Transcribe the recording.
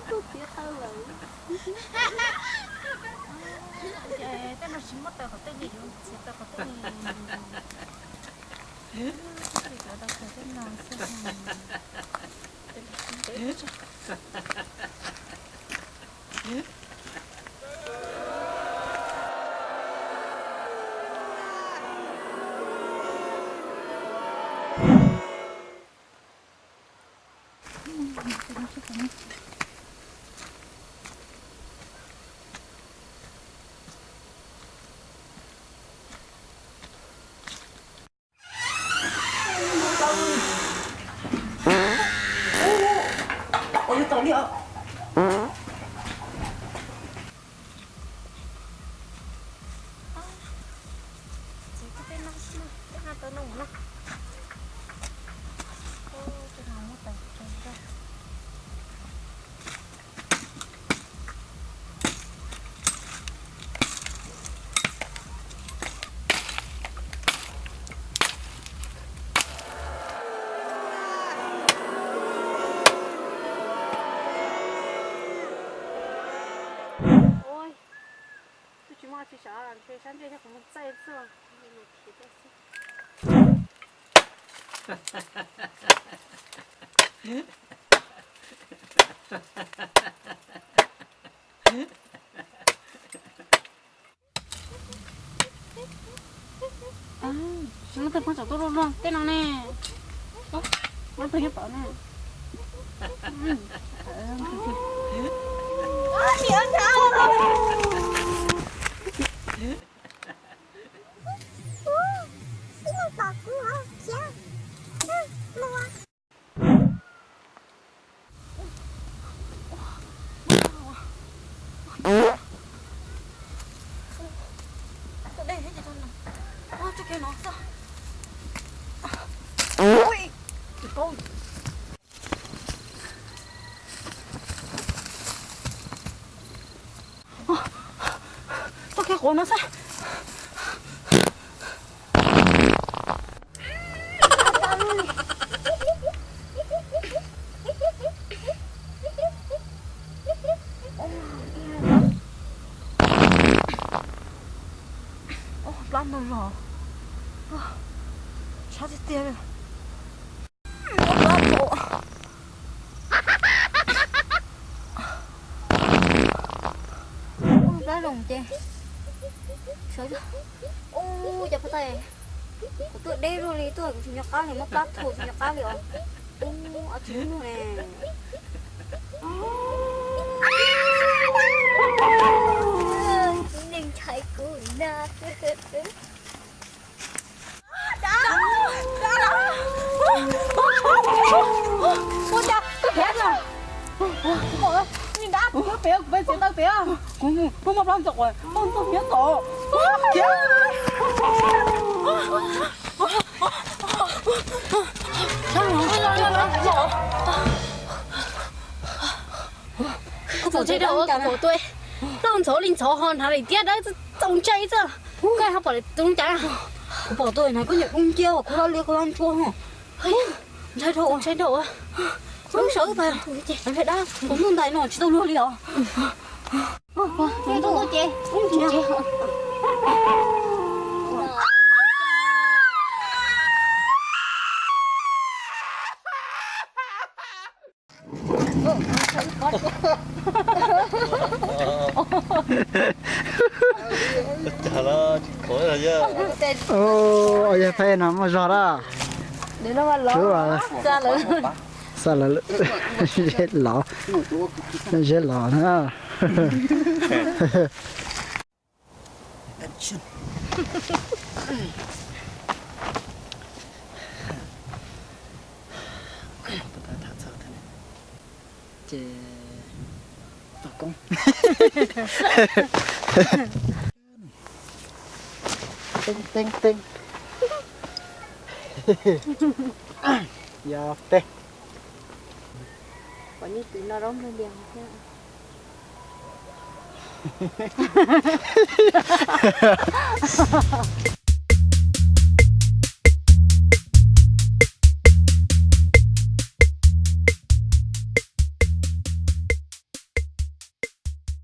Txiav tau lawm. Tej no tsis muab taws qhov twg li, yuav txiav taws qhov twg li. Cov taws tej no xwb. Tus tsis muaj tsis sawv, ntshe sab ntsej thiab kuv mus txaij xwb. Muab tej phooj tsom tuaj luaj luaj tej no ne. Muab tej nyob tod ne. Tau kiag quav no xwb. Plab ntau zog, sab tiag tiag li. Ua plab zoo ces sawv, ua cas pab tais kuv tuaj deb luaj li, tuaj kuv tsis nco qab li, muab plab thuam tsis nco qab li os. Ua tsis muaj ne. Neeg ntshai kuv na. Ua cas koj khiav na? Ua, ua, ua, ua, peb txiav taws peb. Kuv, kuv muaj plaub caug quav, muaj plaub caug peb tod. Khiav. Txaus ntshai dab, koj pom tuaj, tau ntxhov li ntxhov ho hnav daim tiab dawb txaus ntshai xwb. Koj ho pom tus cas? Kuv pom tuaj na, koj nyiam dub nciab, kuv laj liab kuv laj ntsuab no. Ntshai dhau, ntshai dhau. Wb sawv tas, ntshai dab, kuv ntuj ntais no tsis tau luag li os. Yog peb no muaj zog dab. Xa lawm, zeb los, zeb los na. Ces tos koob. Teeb teeb teeb. Yog peb. Pom nej tus no rob nplog lias thiab.